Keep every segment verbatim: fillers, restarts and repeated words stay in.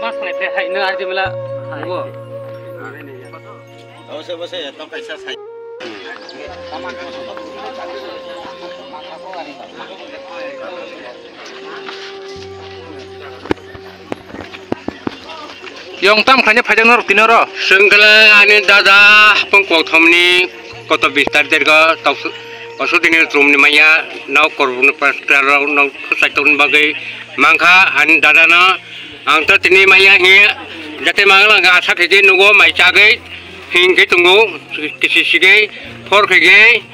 Mas nai te hai no arti mela. Hai. Wo. Bose, bose, to kaisa sai. Yong tam khaina phaijak norok tini oro. Sengkala ani dada hapung kokthomni koto bistar derga tok osodini rumni maya nok korbuni pastor nok saitok ni bagwi mangkha ani dada no. Ang to tini maya hi jate mangla ang asa khaidi nugo mai chagwi hingkhe tongo kisi sigwi phor khaigwi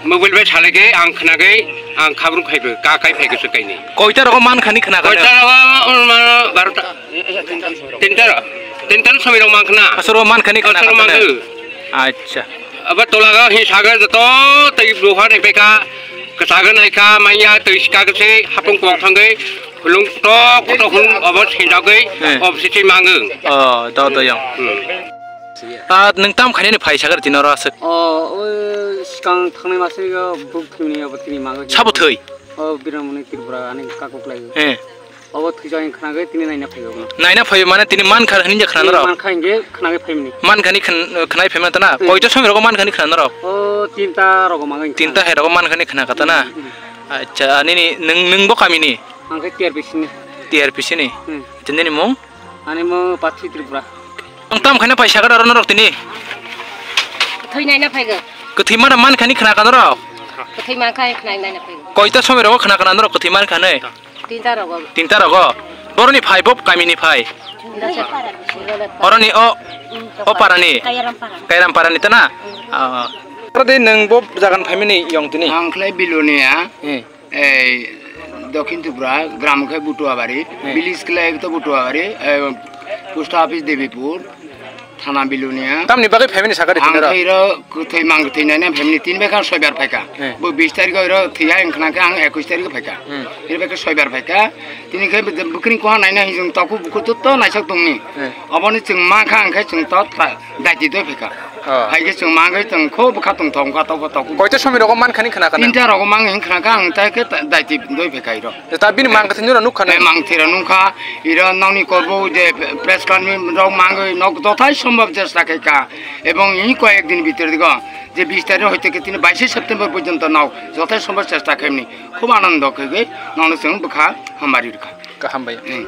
mobile bai salai khe ang khnagwi ang khabruk khaibo ka kai phai khe kaini. Koita rogo man khani khna ka? Koita rogo, um, barota, tinta ro, tinta ro somoi rok mang khna. Asoro man khani khna ka? Asoro mang khna. Acha. Aba tolaga hi saga joto tei buha ni peka kasaga naika maya tei sika kese hapung kok thangwi. Hulung tok tok hulung obo sindagwi. Eh. Obo sitwi mangwng. Oh, do do yang. Hmm. Ah, nwng tam khainani phai sakar tino ro aswk. Oh, o sikang thangnai masa go buk thwini obo tini mangwng. Sabo thwi? Oh, Biramoni Tripura ani kakuk lai. Eh. Obo thwijak khna ge tini naina phaigo. Naina phaigo mane tini man khar hinja khna ro. Man kha hinge khna ge phaimni. Man khani khnai phaimna tana. Hmm. Koito somoi rogo man khani khna ro. Oh, tinta rogo mangwng. Tinta hai rogo man khani khna katana. Hmm. Acha, nini nwng nwng bo kamini? Ang khe T R P C ni. T R P C ni? Hmm. Tini ni mung? Ani mung Pathi Tripura. Ang tam khana paisa ka daro norok tini. Thwi naina phaigo. Kwthwi mada man khani khna ka daro. Kwthwi man khai khna naina phaigo. Koita somoi rogo khna ka norok kwthwi man khani? Tinta rogo. Tinta rogo. Boroni phai bo kamini phai. Oroni o, o parani. Kairam para. Kairam parani tana. Ah. Oro de nwng bo jagan phaimani yong tini. Ang khlai Bilonia. Hmm. Ei, Dokhin Tripura, gram khe Butuabari, hmm, village khe to Butuabari, eh, post office Debipur, thana Bilonia. Tamni bagwi phaimani sakari ang tinaro? Khe iro kwthwi mang kwthwi naina phaimani tin bekha soibar phaika. Hmm. Bo bis tarikh iro thwiya wngkhna khe ang ekwis tarikh phaika. Hmm. Iro bekha soibar phaika. Tini khe bwkring koha naina hinjung taku buku to to naisok tongni. Hmm. Oboni chwng ma kha ang khe chwng to ta-, daiti doi phaika. Oh. Hai khe chwng mangwi chwng kho bwkha tong thong kha tong kha tong. Koita somoi rogo man khani khna kana? Tinta rogo mang hin khna kha ang tai khe ta-, daiti doi phe kai ro. Ta bini mang khe nura nuk khana? Eh, mang thira nuk kha, iro nokni korbo je press conference rok mangwi nok jothai sombhob chesta khai kha. Ebong ini koyek din bhitor digo je bis tarikh hoite khe tini baishe September porjonto nok jothai sombhob chesta khaimni khub anando khaiwi nokno chwng bwkha hamari rwkha. Kaham bai. Hmm.